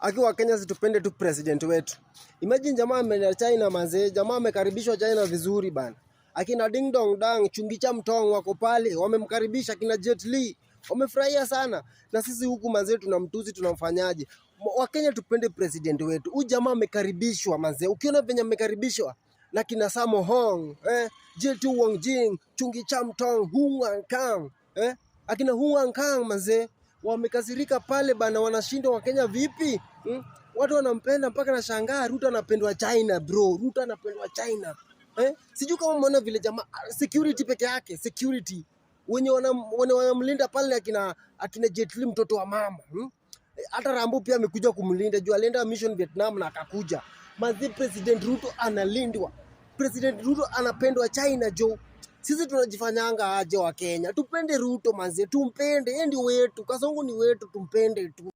Aki Wakenya si tupende tu president wetu. Imagine jamaa ameenda China manze, jamaa amekaribishwa China vizuri bana. Akina Ding Dong Dang, Chungicha Mtong wako pale, wamemkaribisha akina Jet Li. Wamefurahia sana. Na sisi huku manze tunamtuzi, tunamfanyaje? Wakenya tupende president wetu. Huyu jamaa amekaribishwa manze. Ukiona venye amekaribishwa na kina Samo Hong, Jet Wong Jing, Chungi Chamtong, Huang Kang, akina Huang Kang manze wamekasirika pale bana, wanashindwa Wakenya vipi? Watu wanampenda mpaka nashangaa Ruto anapendwa China bro, Ruto anapendwa China. Eh? Sijui kama umeona vile jamaa security peke yake, security wenye wanamlinda pale akina Jet Li mtoto wa mama? Hata Rambo pia amekuja kumlinda juu alienda mission Vietnam na akakuja. Manze, President Ruto analindwa. President Ruto anapendwa China jo. Sisi tunajifanyanga aje Wakenya? Tupende Ruto manze, tumpende, yeye ndio wetu. Kasongo ni wetu, tumpende tu.